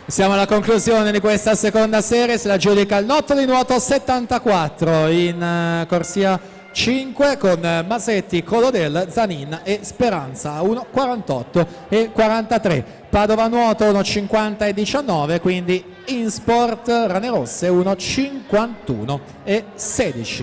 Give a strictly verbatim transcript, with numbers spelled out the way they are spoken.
Siamo alla conclusione di questa seconda serie, se la giudica il Nuoto di Nuoto settantaquattro in, eh, corsia cinque con, eh, Masetti, Colodel, Zanin e Speranza, uno quarantotto e quarantatré. Padova Nuoto uno cinquanta e diciannove, quindi Insport Rane Rosse uno cinquantuno e sedici.